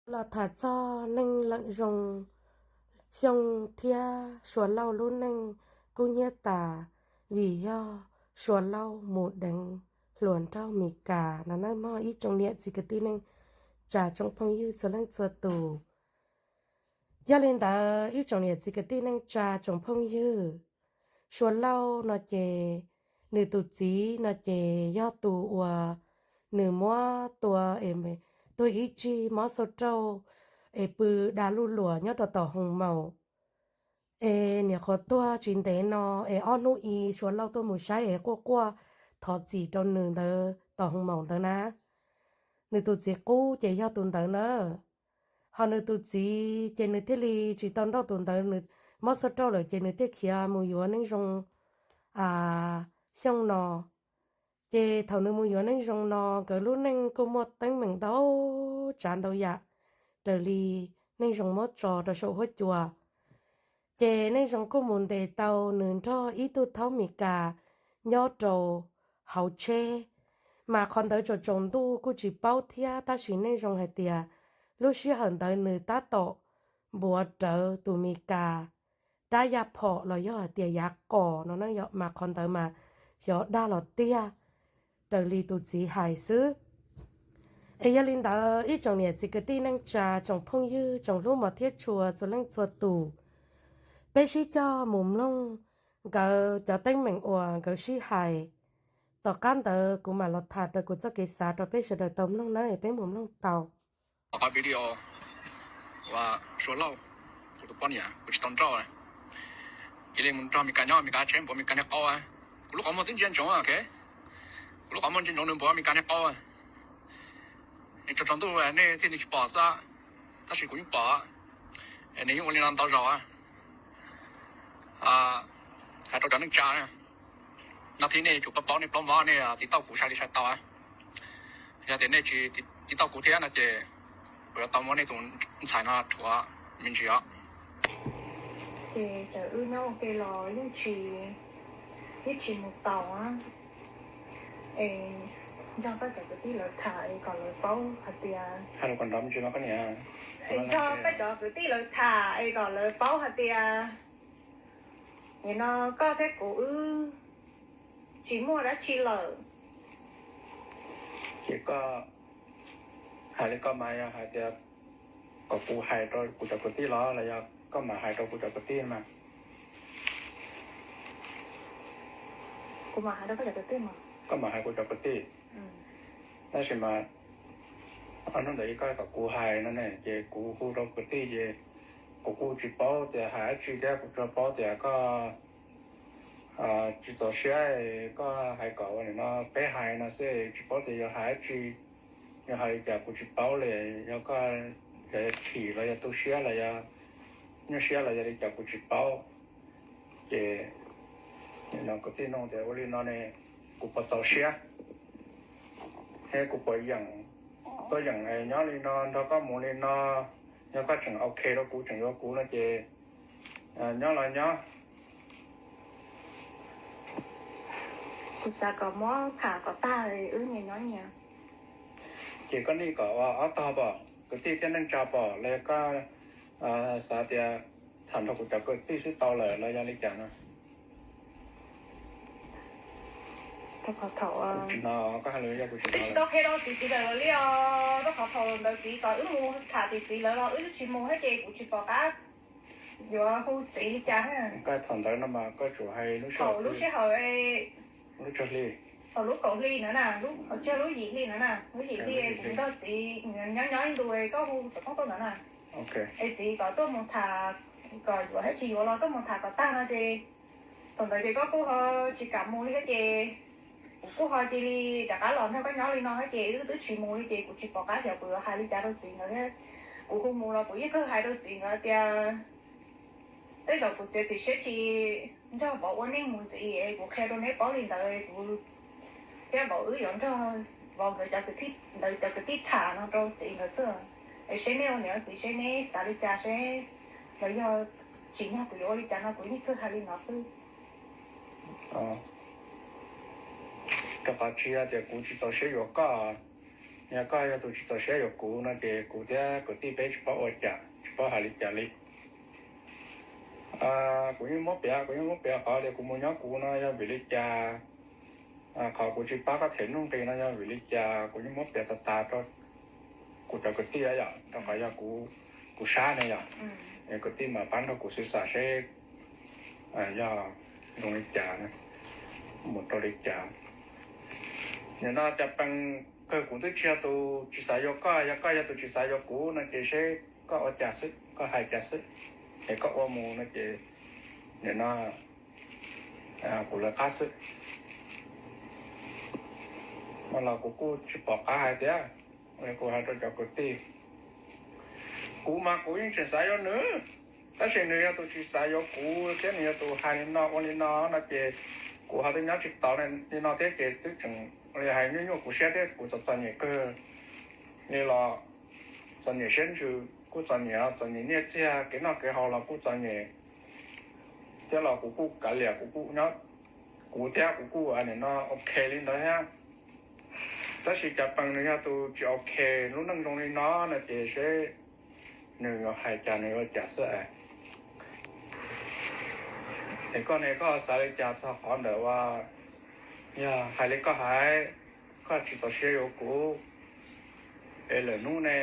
Los tham txog neej Leej Zoo, Xyooj thiab Suav Lauj lub neej kub hnyiab tas vim yog Suav Lauj mus deev hluas nraug Mes Kas no nawb mog ib tsoom niam txiv kwv tij neej tsa tsoom phooj ywg txhua leej txhua tus. Yog li ntawd ib tsoom niam txiv kwv tij neej tsa tsoom phooj ywg, Suav Lauj no ces nws tus txiv no ces yog tus uas nws muab tua es tuag ib tsig mob xau rauj es pw da luj luam nyob rau tom hoo maum. Es niam qhuav tuag tsis ntev no es ob hnub i Suav Lauj tuaj mus saib es quaj quaj thov txim rau nws ntawd tom hoo maum ntawd na. Nws tus txiv qub ces yog tus ntawd na. Ho nws tus txiv ces nws thiaj li tsis tau nrauj tus ntawd, nws mob xau rauj lawm ces nws thiaj khiav mus yuav Neej Zoo Xyooj no. Ces thaum nws mus yuav Neej Zoo no, nkawd lub neej kuj muaj teeb meem ntau tsav ntau yam raws li Neej Zoo muab tso rau saum huab cua. Ces Neej Zoo kuj mus ntes tau nws nrog ib tug thaub Mes Kas nyob rau hauv tsheb, mas qhov ntawd tsaus tsaus ntuj kuj tsis paub thiab, tab sis Neej Zoo hais tias lub sij hawm ntawd nws tab tom npuav rawv tus Mes Kas rab yaj phom los yog hais tias yav qos no na, mas qhov ntawd mas xyov dag los tiag raws li tus txiv hais xwb. Es yog li ntawd ib tsoom niam txiv kwv tij neej tsa tsoom phooj ywg tsoom hlub mos thiab tshua txhua leej txhua tus, peb sib cog mus mloog nkawd cov teeb meem uas nkawd sib hais. Tom qab ntawd kuv mam los tham raws kuv txoj kev xav rau peb sawv daws tau mloog na, peb mus mloog tau. Qhov video uas Suav Lauj, kuv tus poj niam kuv tsis tau nrauj, cia li mus nrog Mes Kas nyob, Mes Kas tsheb npuav Mes Kas niag qau. Kuv lub qhov muag twb ntsia ntsoov, kuv lub qhov muag ntsia ntsoov nws npuav Mes Kas niag qau. Tsaus tsaus ntuj nej thiaj li tsis pom xwb, tab sis kuv yeej pom. Nws yeej ua li no ntau zaus. Hais rau cov neej tsa, no thiab nej tsum paub paub nej plaub mov, nej tiv tauj kuv sai li sai tau. Yog tias nej tsis tiv tauj kuv thiab no ces kuv yuav tau muab nej tus ntxhais no rhuav me ntsis os. Ces cov wb nyob ua ke los yeej tsis, yeej tsis mus tau. Es nrog koj cov kwv tij lawv tham es kom lawv paub hais tias, nrog koj cov kwv tij lawv tham es kom lawv paub hais tias nim no koj thiab kuv wb tsis muaj dab tsi lawm. Ces koj hais li koj mas yog hais tias kom kuv hais rau kuv cov kwv tij los los yog koj mam hais rau kuv cov kwv tij mas? Kuv mam hais rau koj cov kwv tij mas. Koj mam hais kuv cov kwv tij. Tab sis mas ob hnub ntawd ib koj kom kuv hais no ne, ces kuv hu rau kwv tij ces kuv kuj tsis paub tias hais dab tsi thiab, kuv tsuas paub tias koj tsis txaus siab, koj hais kom ua li no peb hais no xwb, tsis paub tias yog hais dab tsi, yog hais li cas kuv tsis paub li, yog koj chim los yog tu siab los yog nyuaj siab los yog li cas kuv tsis paub. Ces no kwv tij nug tias ua li no ne, kuv puas txaus siab, thiab kuv puas yeem, tuaj yeem nyob li no nrog koj mus li no, yog koj tseem ok rau kuv tseem yuav kuv no ces nyob los nyob. Kuv xav kom muab tham kom tag wb nyias nyob nyias. Ces koj nij kom ua ob tog pom, kwv tij thiab neej tsa pom los koj xav tias tham nrog kuv cov kwv tij xwb tau lawm los yog li cas no? Tsis tau qhia rau txiv txiv lawv li os, rau qhov thaum ntawd txiv kom wb mus tham txiv txiv lawv los wb twb tsis mus thiab ces kuv tsis pom qab yuav hu txiv li cas. Koj thaum ntawd no mas koj tsuas hais lub sij hawm, lub sij hawm, lub tsawg hli, thaum lub kaum hli no na, lub, tsis yog lub yim hli no na, lub yim hli kuv nrog txiv nyob nyob ib ntu koj hu xov tooj tuaj ntawd na. Es txiv kom tuaj mus tham, kom yuav thiab tsis yuav los tuaj mus tham kom tag no ces thaum ntawd ces koj kuj ho tsis kam mus li thiab ces kuv kuj ho cia li rov qab los nrog koj nyob li no thiab ces wb twb tsis mus li ces kuv tsis pom qab xyov kuv yuav hais li cas rau txiv ntawd thiab. Kuv hu mus los kuv yeej kawg hais rau txiv ntawd tias tej zaum kuv txiav txim siab tsis nrog vauv ua neej mus ntxiv es kuv qhia rau neb paub li ntawd, kuv thiab vauv wb yuav nrog vauv ntawd cov kwv tij tham no rau txiv ntawd xwb. Es seb neb ua niam ua txiv seb neb xav li cas seb, los yog tsim nyog kuv yuav ua li cas no kuv yeej kawg hais li no xwb. Rau qhov tsis yog tias kuv tsis txaus siab yuav koj, Yog koj yog tus tsis txaus siab yuav kuv no ces kuv thiab kwv tij peb tsis paub ua cas, tsis paub hais li cas li. Kuv yeej muab piav, kuv yeej muab piav qhov tias kuv mus nyob kuv no yog vim li cas, qhov kuv tsis pab koj them nuj nqis no yog vim li cas, kuv yeej muab piav tas tas rau kuv cov kwv tij yom, rau qhov yog kuv sab ne yom. Kwv tij mas pab nrog kuv xwv xam seb yog zoo li cas, mus rau li cas. Nim no cas pees kawg kuv twb tsis yog tus tsis xav yuav koj, yog koj yog tus tsis xav yuav kuv no ces seb koj ua cas xwb, koj hais cas xwb, es koj ua mus no ces nim no kuv lawv qab xwb. No los kuv kuj tsis pom qab hais tias, kuv hais rau cov kwv tij, kuv mas kuv yeej tseem xav yuav nws, tab sis nws yog tus tsis xav yuav kuv thiab nws yog tus hais li no ua li no no ces kuv ho twb nyob tsis tau li no thiab ces twb tseem li hais nyuaj nyuaj kuv siab thiab kuv txom txom nyem kawg li los txom nyem siab ntsws kuj txom nyem, txom nyem nyiaj txiag kev noj kev haus los kuj txom nyem thiab los kuv kuj kav liam, kuv kuj nyob, kuv thiab kuv kuj nim no ok li ntawd thiab. Tab sis cas pees nws yog tus tsis ok, lub neej zoo li no no ces seb nws yuav hais cas nws yuav cas xwb. Es koj ne koj xav li cas txog qhov ntawd uas yog hais li koj hais, koj tsis txaus siab yuav kuv, es lawm hnub ne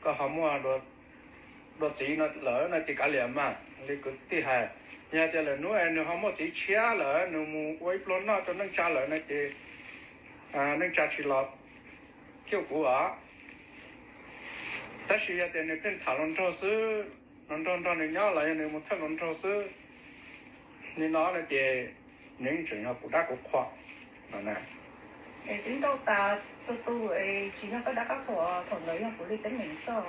koj ho muaj dua txiv lawm no ces kav liam mas li kwv tij hais. Yog tias lawm hnub es nws ho muaj txiv tshiab lawm, nws mus ua ib pluag noj rau neej tsa lawm no ces neej tsa tsis los cuag kuv os. Tab sis yog tias nws pheej tham hluas nraug xwb, hluas nraug nrog nws nyob los yog nws mus thawj hluas nraug xwb li no no ces nws yeej tseem yog kuv dab kuv qhua no na. Es twb nrauj tas tu tu, tsis yog koj dab koj qhua, thaum ntawd yog kuv li teeb meem xwb.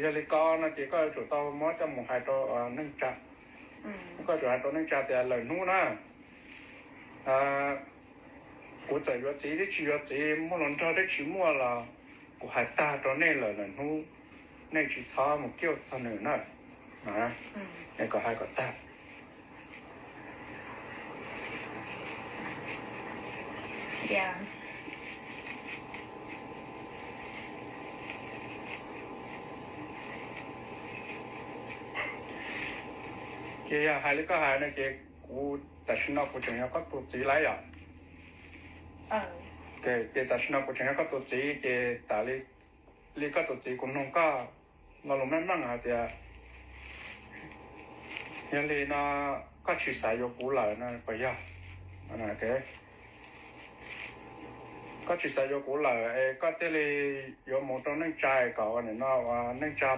Yog li ko no ces koj yuav tsum tau muab coj mus hais rau neej tsa. Koj tsum hais rau neej tsa tias lawm hnub na, kuv txawm yuav txiv thiab tsis yuav txiv, muaj hluas nraug thiab tsis muaj los kuv hais tag rau nej lawm, lawm hnub nej tsis txhob mus cuag txog nws na. Es kom hais kom tag. Ces yog hais li koj hais no ces kuv tam sim no kuv tseem yog koj tus txiv lawm yom. Ces tam sim no kuv tseem yog koj tus txiv ces tas li, li koj tus txiv kuv nug koj lo lus meej meej hais tias, yog li no koj tsis xav yuav kuv lawm no puas yog? Koj tsis xav yuav kuv lawm es koj thiaj li yuav mus rau neej tsa kom ua nim no ua neej tsa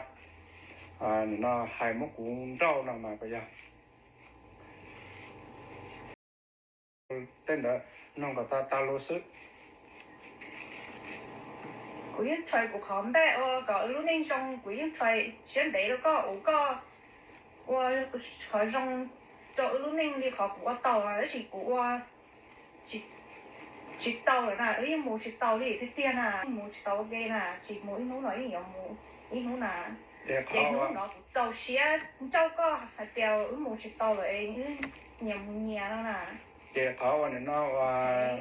nim no hais muab kuv nrauj no mas puas yog? Tej ntawd nug kom tag tag lus xwb. Kuv yeej txhais kuv qhov npaj ua kom lub neej zoo, kuv yeej txhais siab ntev rau koj ua koj ua qhov zoo rau wb lub neej li qhov kuv ua tau, tab sis kuv ua tsis tau lawm na, wb yeej mus tsis tau li tiag tiag na, yeej mus tsis tau ua ke na, tsis mus ib hnub no yeej yuav mus ib hnub na. Ces hnub no kuv txaus siab nrauj koj hais tias wb mus tsis tau lawm, wb nyias mus nyias no na. Ces qhov uas nim no uas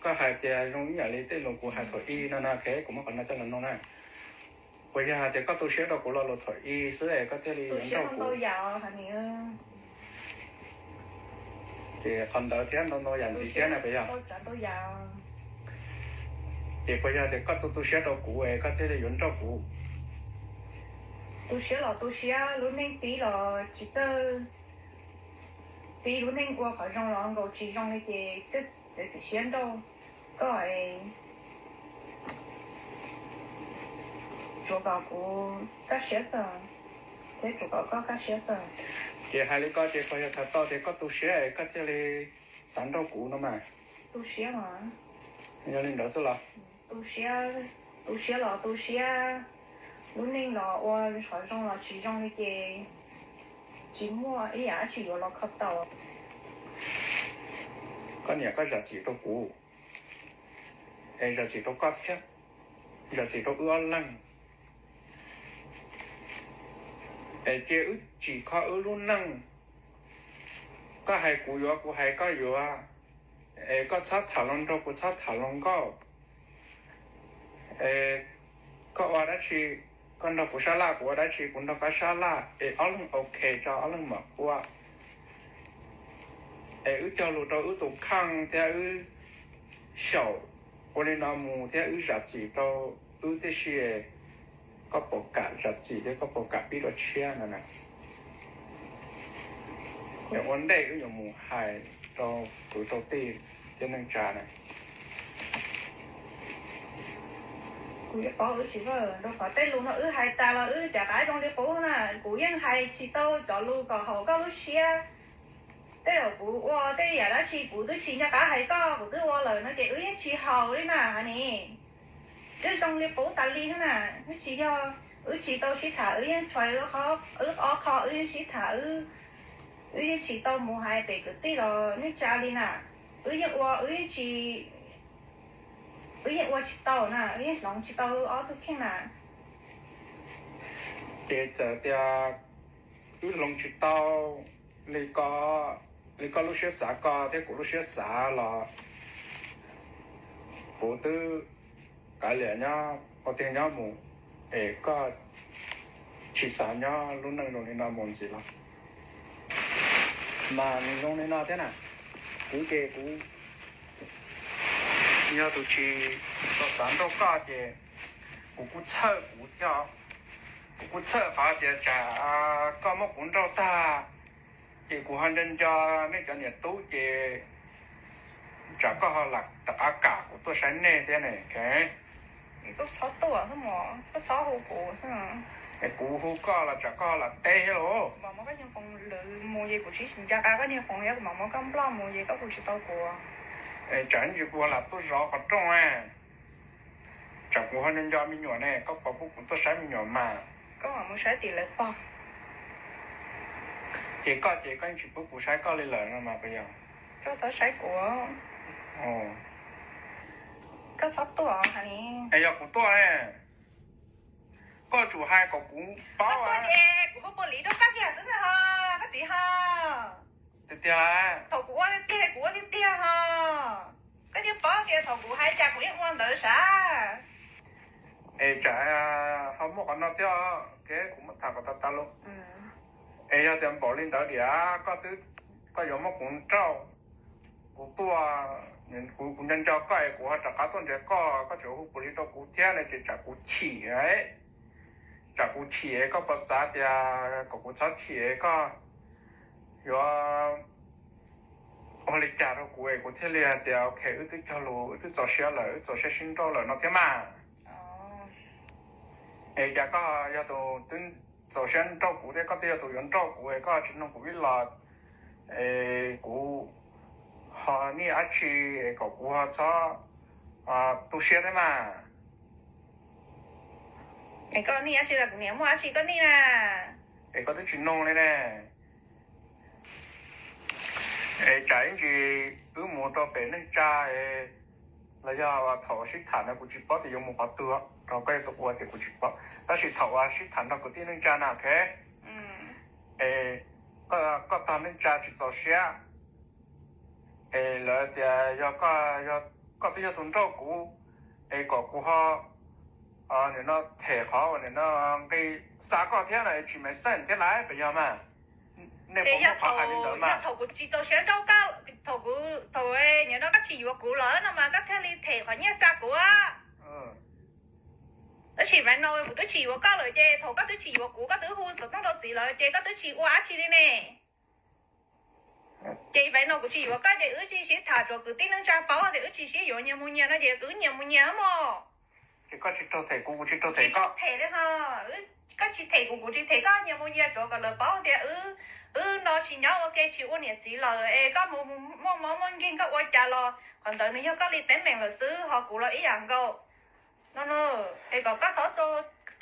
koj hais tias zoo ib yam li tej lus kuv hais thaum ub no na, kuv muab qhov no coj los nug na. Puas yog hais tias koj tu siab rau kuv lo lus thaum ub xwb es koj thiaj li yuav nrauj kuv? Ces qhov ntawd thiab ntau ntau yam ntxiv thiab na puas yog? Ces puas yog tias koj tu tu siab rau kuv es koj thiaj li yuav nrauj kuv? Tu siab los tu siab, lub neej pib los tsis txawj, pib lub neej ua qhov zoo los nkaus tsis zoo li ces txawm txiav txim siab nrauj koj es tsuav kom kuv kaj siab xwb, thiab tsuav kom koj kaj siab xwb. Ces hais li ko ces puas yog txhais tau tias koj tu siab es koj thiaj li xav nrauj kuv no mas? Tu siab mas. Yog li ntawd xwb los? Tu siab, tu siab los tu siab, lub neej los ua qhov zoo los tsis zoo li ces tsis muaj ib yam dab tsi yuav los kho tau. Koj niam koj zam txim rau kuv, es zam txim rau koj thiab, zam txim rau wb ob leeg. Es cia wb tsim kho wb lub neej. Koj hais kuv yuav, kuv hais koj yuav. Es koj txhob tham hluas nraug, kuv txhob tham hluas nkauj. Es koj ua dab tsi, koj nrog kuv sab laj, kuv ua dab tsi, kuv nrog koj sab laj, es ob leeg ok tso ob leeg mam ua. Es wb cog lus rau wb tus kheej thiab wb xyaum ua li no mus thiab wb zam txim rau wb tib si, koj puas kam zam txim thiab koj puas kam pib dua tshiab no na? Ua ntej wb yuav mus hais rau kwv rau tij thiab neej tsa na. Kuv yeej paub wb tsis vawj rau qhov tej lus no wb hais tas los wb rov qab zoo li qub na. Kuv yeej hais tsis tau cov lus kom haum koj lub siab. Tej zaum kuv ua tej yam dab tsi kuv twb tsis nco qab hais koj, kuv twb ua lawm no ces wb yeej tsis haum li na ni. Twb zoo li qub tas li na, wb tsis yog, wb tsis tau sib tham, wb yeej tshais wb ob qho, wb yeej sib tham, wb yeej tsis tau mus hais pem kwv tij los neej tsa li na. Wb yeej ua, wb yeej tsis, wb yeej ua tsis tau na, wb yeej hloov tsis tau wb ob tug kheej na. Ces txawm tias wb hloov tsis tau li ko, li koj lub siab xav ko thiab kuv lub siab xav los kuv twb kav liam nyob ua tiag nyob mus, es koj tsis xav nyob lub neej zoo li no mus ntxiv los? Mas nws zoo li no thiab na, kuv ces kuv yog tus tsis tau xav nrauj koj ces kuv kuj txhawj kuv thiab. Kuv kuj txhawj qhov tias tsam koj muab kuv nrauj tag ces kuv ho nco nco nej cov niam tub ces tsam koj ho lam rov qab kam kuv tuaj saib nej thiab ne. Koj txhob tuaj, koj txhob hu kuv. Kuv hu koj los tsam koj ho lam teb thiab lauj. Mam muab koj niag foos lwv mus ces kuv tsis nco qab koj niag foos thiab, kuv mam muab koj nploj mus ces koj hu tsis tau kuv. Tsam ntsis kuv lam tuaj zov qhov rooj, tsam kuv ho nco nco me nyuam ne, koj puas pub kuv tuaj saib me nyuam mas? Koj mam mus saib tim lawv pog. Ces koj ces koj yeej tsis pub kuv saib koj li lawm no mas puas yog? Koj txhob saib kuv. Koj txhob tuaj. Es yog kuv tuaj ne, koj tsum hais kom kuv paub. Koj tuaj ces kuv hu pus liv rau koj kiag xwb ntag ho, koj txiv ho. Tiag tiag. Thaum kuv ua tiag tiag kuv ua tiag tiag ho. Koj yeej paub tias thaum kuv hais cas kuv yeej ua ntawd sav. Es tsam ho muaj qhov no thiab, kev kuv muab tham kom tag tas los. Es yog tias npaum li ntawd tias koj twb, koj yuav muab kuv nrauj, kuv tuaj, kuv nco nco koj es kuv ho rov qab tuaj nrhiav koj, koj tseem hu pus liv rau kuv thiab ne ces tsam kuv chim. Tsam kuv chim, koj puas xav tias kom kuv txhob chim, koj yuav ua li cas rau kuv es kuv thiaj li hais tias ok, wb twb cog lus, wb twb txaus siab lawm, wb txaus siab sib nrauj lawm no thiab mas. Es cas koj yog tus twb txaus siab nrauj kuv thiab koj twb yog tus yuav nrauj kuv es koj tsis nug kuv ib los, es kuv ho nij dab tsi es kom kuv ho txhob tu siab thiab mas. Es koj nij dab tsi los kuv niam muaj dab tsi koj nij na? Es koj twb tsis nug li ne. Es tsam ib ntsis wb mus rau pem neej tsa los yog thaum sib tham no kuv tsis paub tias yuav mus qhov twg, rau koj yog tus ua ces kuv tsis paub, tab sis thaum uas sib tham nrog kwv tij neej tsa na, ok, es koj tog neej tsa tsis txaus siab, es lawv tias yog koj, koj twb yog tus nrauj kuv, es kom kuv ho nim no them qhov uas nim no nqi xa koj thiab no es tsis meej xeej thiab lawm puas yog mas? Nej puas muaj qhov hais li ntawd mas? Thaum kuv tsis txaus siab nrauj koj, thaum kuv, thaum nim no koj tsis yuav kuv lawm no mas koj thiaj li them qhov nyiaj xa kuv. Tab sis mas no kuv twb tsis yuav koj lawm ces thaum koj twb tsis yuav kuv, koj twb hu xov tooj rau txiv lawm ces koj twb tsis ua dab tsi li ne. Ces vim no kuv tsis yuav koj ces wb tsis sib tham, tsuav kwv tij neej tsa paub tias wb tsis sib yuav, nyias mus nyias no ces wb nyias mus nyias mog. Ces koj tsis raug them kuv, kuv tsis raug them koj. Them li ho, koj tsis them kuv, kuv tsis them koj, nyias mus nyias, tsuav kom lawv paub tias wb, wb no tsis nyob ua ke tsis ua niam txiv lawm es koj mus muaj mob muaj nkeeg koj ua cas los qhov ntawd nws yog koj li teeb meem lawm xwb, ho kuv los ib yam nkaus. No na, es kom koj txhob tau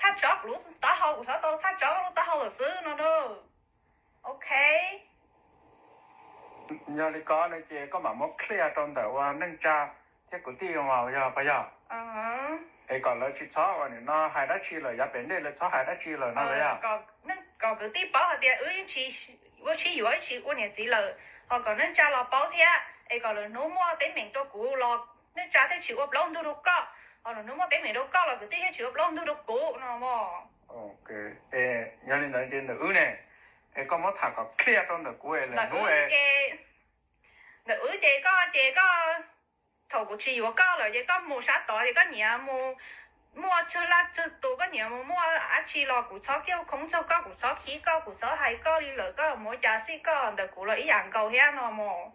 thaj tsob kuv lub taub hau, kuv txhob tau thaj tsob koj lub taub hau lawm xwb no na. Ok. Yog li ko no ces koj mam muab clear rau ntawm ua neej tsa thiab kwv tij mas yog puas yog? Es kom lawv tsis txhob uas nim no hais dab tsi lawm, yav pem ntej lawv txhob hais dab tsi lawm no puas yog? Kom kwv tij paub hais tias wb yeej tsis ua, sib yuav, tsis ua niam txiv lawm, ho kom neej tsa los paub thiab es kom lwm hnub muaj teeb meem rau kuv los neej tsa thiaj tsis ua plaub ntug rau koj. Ho lwm hnub muaj teeb meem rau koj los kwv tij thiaj tsis ua plaub ntug rau kuv no mog. Yog li ntawd ces ntawm wb ne, es koj muab tham kom clear rau ntawm kuv es lwm hnub, ntawm wb ces koj ces koj, thaum kuv tsis yuav koj lawm ces koj mus sab tod ces koj nyiam mus muaj tsawg laj tsawg tus, koj nyiam mus muaj dab tsi los kuv txhob kiag khoob txog koj, kuv txhob khib koj, kuv txhob hais koj li lawm, koj mus ua cas xij koj ntawm kuv los ib yam nkaus thiab no mog.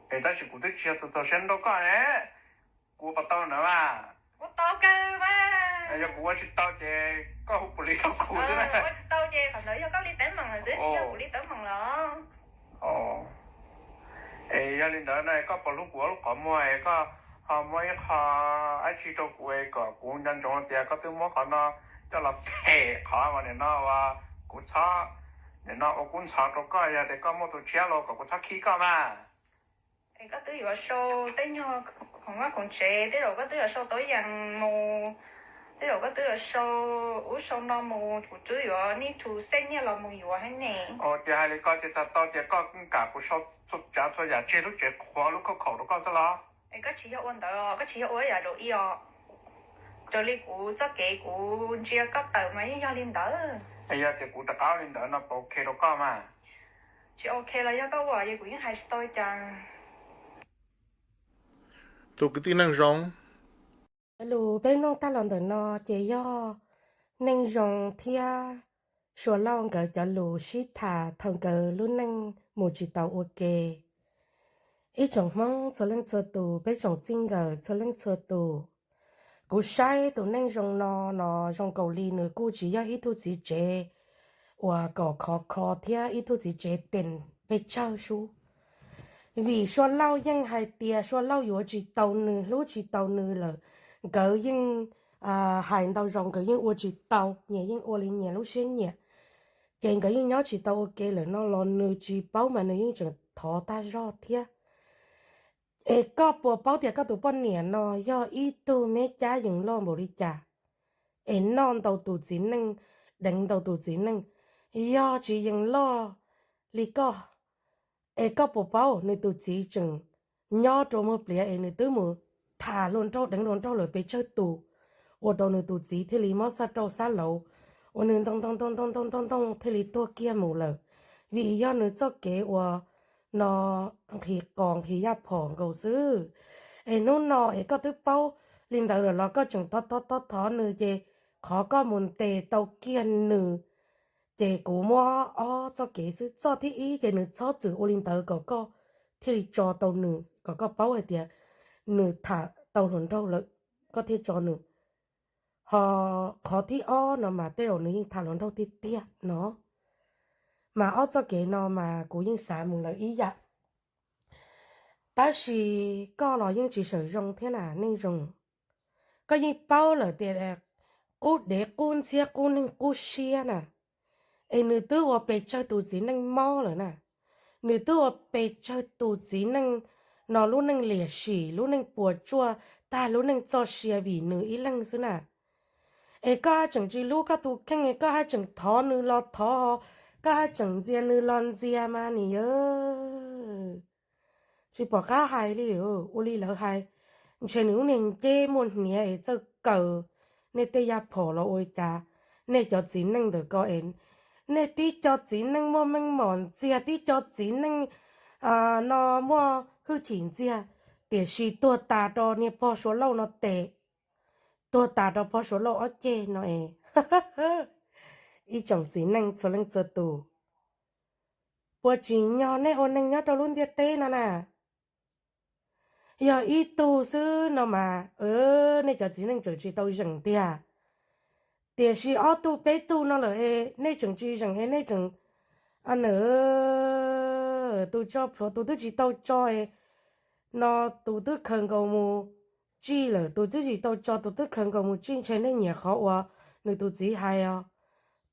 Es tab sis kuv twb tsis yog tus txaus siab nrauj koj ne, kuv puas tau ntawd mas? Kuv tau kawg mas. Yog kuv ua tsis tau ces koj hu police rau kuv xwb na. Ua tsis tau ces qhov ntawd yog koj li teeb meem lawm xwb, tsis yog kuv li teeb meem lawm. Es yog li ntawd no koj puas hlub kuv ua lub qhov muag es koj ho muab ib qho dab tsi rau kuv es kom kuv nco ntsoov tias koj twb muab qhov no coj los them qhov uas nim no uas kuv txhob, nim no ua kub ntxhov rau koj, yog tias koj muaj tus tshiab los kom kuv txhob khib koj mas. Es koj twb yuav sau tej nyuag khoom vaj khoom tsev, tej zaum koj twb yuav sau tau yees mus, tej zaum koj twb yuav sau ub sau no mus, kuv twb yuav need to send nyiaj los mus yuav thiab ne. Ua tias hais li ko ces txhais tau tias koj kam kuv sau txhua tsav txhua yam tseg lub tsev qhuav lub khaub khaum rau koj xwb los? Es koj tsis yog ua ntawd os, koj tsis yog ua yam rau ib os. Raws li kuv txoj kev kuv ntsia koj tawm mas yeej yog li ntawd. Es yog tias kuv rov qab ua li ntawd no puas ok rau koj mas? Tsis ok los yog koj ua, ces kuv yeej hais tsis tau cas. Tus kwv tij Neej Zoo, cov lus peb mloog tag los ntawm no ces yog Neej Zoo thiab Sua Lauj nkawd cov lus sib tham thaum nkawd lub neej mus tsis tau ua ke. Ib tsoom Hmoob txhua leej txhua tus, peb tsoom txij nkawm txhua leej txhua tus, kuv saib tus Neej Zoo no, no zoo nkaus li nws kuj tsis yog ib tug txiv tsev uas kom khov kho thiab ib tug txiv tsev teem pes tsawg sub. Vim Sua Lauj yeej hais tias Sua Lauj yuav tsis tau nws, hlub tsis tau nws lawm. Nkawd yeej hais ntau zaus nkawd yeej ua tsis tau, nyias yeej ua li nyias lub siab nyiam, ces nkawd yeej nyob tsis tau ua ke lawm no los nws tsis paub mas nws yeej tseem thov tag zog thiab. Es koj puas paub tias koj tus poj niam no yog ib tug me cab yees loj npaum li cas, es noj ntau tus txiv neej, deev ntau tus txiv neej? Yog tsis yees loj li koj, es koj puas paub nws tus txiv tseem nyob rau muag pliav es nws twb mus tham hluas nraug deev hluas nraug lawm pes tsawg tus, ua rau nws tus txiv thiaj li mob xab rau xab laus, uas nws ntoo ntoo ntoo ntoo ntoo ntoo ntoo thiaj li tuag kiag mus lawm, vim yog nws txoj kev uas no nqhis qos nqhis yaj phom nkaus xwb. Es hnub no es koj twb paub li ntawd lawm los koj tseem thov thov thov thov nws, ces qhov koj mus ntes tau kiag nws, ces kuv muab ob txoj kev xwb. Txoj thib ib ces nws txhob txwm ua li ntawd kom koj thiaj li tso tau nws, kom koj paub hais tias nws tham tau hluas nraug lawm, koj thiaj tso nws. Ho qhov thib ob no mas tej zaum nws yeej tham hluas nraug tiag tiag no. Mas ob txoj kev no mas kuv yeej xav mus lawm ib yam. Tab sis koj los yeej tsis sawm zoo thiab na Neej Zoo. Koj yeej paub lawm tias qub dev qub ntxhiab qub neeg qub siab na. Es nws twb ua pes tsawg tus txiv neej mob lawm na. Nws twb ua pes tsawg tus txiv neej no lub neej liam sim, lub neej puas tsuaj, tag lub neej txoj sia vim nws ib leeg xwb na. Es koj haj tseem tsis hlub koj tus kheej, koj haj tseem thov nws los thov, koj haj tseem ntxias nws los ntxias mas niam yawg. Tsis pom qab hais li, ua li lawv hais, ntshe nws lub niag nceb muaj hniav es txawj kaw nej tej yaj phom los ua li cas. Nej cov txiv neej ntawm ko es nej tib co txiv neej muaj meej mom ntxiag, tib co txiv neej no muaj hwj chim ntxiag, tiam sis tuag tas rau niag pog Suav Lauj no tes, tuag tas rau pog Suav Lauj ob ceg no es. Ib tsoom txiv neej txhua leej txhua tus, puas tsim nyog nej ua neeg nyob rau lub ntiaj teb no na? Yog ib tug xwb no mas nej cov txiv neej tseem tsis tau zeem tiag, tiam sis ob tug peb tug no lawm es nej tseem tsis zeem es nej tseem, na, tus tso plhuav tus twb tsis tau tso es no tus twb khaws nkaus mus tsij lawm, tus twb tsis tau tso tus twb khaws nkaus mus tsij. Ntshe nej nyiam qhov uas nws tus txiv hais os,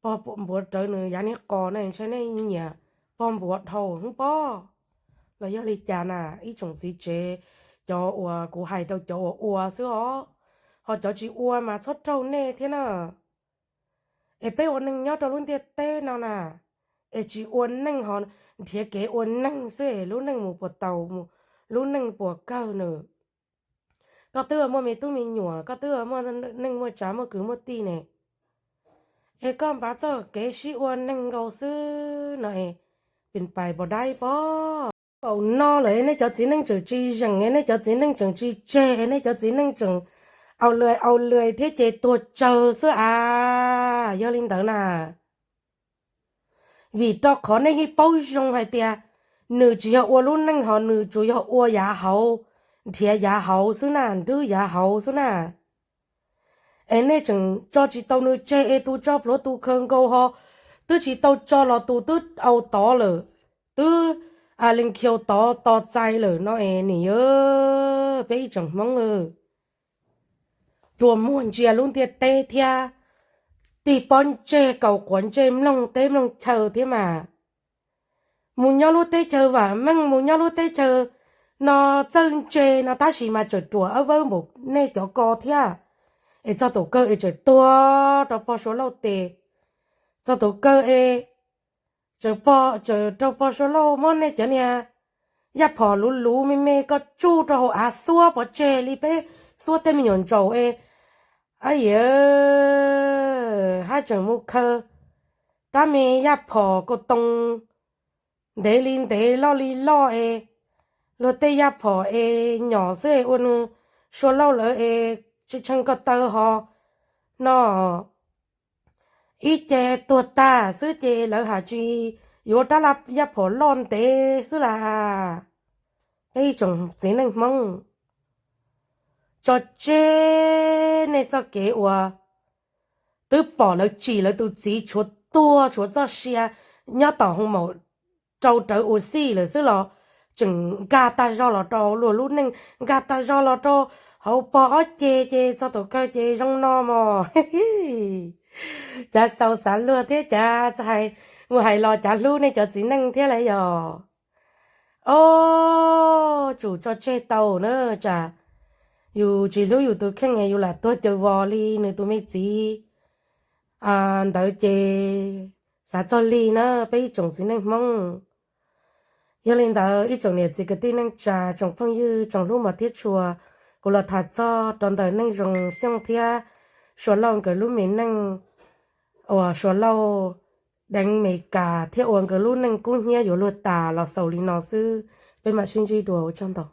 pog npuav rawv nws yav niag qos na, ntshe nej nyiam pog npuav dhau hwb pob. Los yog li cas na, ib tsoom txiv tsev, cov uas kuv hais rau cov uas ua xwb os, ho cov tsis ua mas txhob raug nej thiab na. Es peb ua neeg nyob rau lub ntiaj teb no na, es tsis ua neej ho nrhiav kev ua neej xwb es lub neej mus puas tau, lub neej puas kawg nws. Koj twb ua muaj me tub me nyuam, koj twb ua muaj neej muaj tsav muaj kwv muaj tij ne, es koj npaj txoj kev sib ua neeg nkaus xwb no es, pes pais pos daib pob. Paum no lawm nej cov txiv neej tseem tsis zeem, nej cov txiv neej tseem tsis tseg, nej cov txiv neej tseem au lwm au lwm thiab ces tuag tsawg xwb as. Yog li ntawd na, vim rau qhov nej yeej paub zoo hais tias nws tsis yog ua lub neej, ho nws tsuas yog ua yav hauv, nrhiav yav hauv xwb na, nrwb yav hauv xwb na. Es nej tseem tso tsis tau nws tseg es tus tso plhuav tus khaws nkaus ho twb tsis tau tso los tus twb au tod lawm, twb lees khiaus tod tos txais lawm no es nim yog peb ib tsoom Hmoob lawm, rua muag ntsia lub ntiaj teb thiab tig pob ntseg kaus quav ntsej mloog teb mloog chaw thiab mas. Mus nyob lub teb chaws vam meej, mus nyob lub teb chaws no txawj ntse no tab sis mas tseem ruam awb vawb npaum nej cov ko thiab. Es txog tus kawg es tseem tuag rau pog Suav Lauj tes, txog tus kawg es tseem pog, tseem rau pog Suav Lauj muab nej cov niag yaj phom luv luv me me ko tsuj rau hauv av xuab pov tseg li peb xuab tej me nyuam ntsaum es, a yam, hab tseem mus khaws rab me yaj phom kaus toos ntev li ntev loj li loj es, luag tej yaj phom es nyom xwb es ua nws Suav Lauj lawv es tshee tshee ko taw ho no ib ce tuag tag xwb ces lawv hais tsis yuav rab laj yaj phom loj ntev xwb las. Peb ib tsoom txiv neej Hmoob, tso tseg nej txoj kev uas twb pom lawv tsim lawv tus txiv tshuav tuag tshuav txoj sia nyob tom hoo maum rau rawv ua xij lawm xwb los tseem nkag tag zog los rau luag lub neej, nkag tag zog los rau hauv pog ob ceg ces txog tus kawg ces zoo no mog. Cav xaus xav luag thiab cav hais, mus hais los cav hlub nej cov txiv neej thiab lawm yog. Ob, tsum tso tseg tau na, tsam yus tsis hlub yus tus kheej es yus lam tuag caws vos li nws tus me txiv ntawd ces xav txog li na peb ib tsoom txiv neej Hmoob. Yog li ntawd ib tsoom niam txiv kwv tij neej tsa tsoom phooj ywg tsoom hlub mos thiab tshua, kuv los tham txog rau ntawm Neej Zoo Xyooj thiab Suav Lauj nkawd lub me neej uas Suav Lauj deev Mes Kas thiab ua nkawd lub neej kub hnyiab yuav luag tas los xaus li no xwb. Peb mam sib ntsib dua, ua tsaug ntau.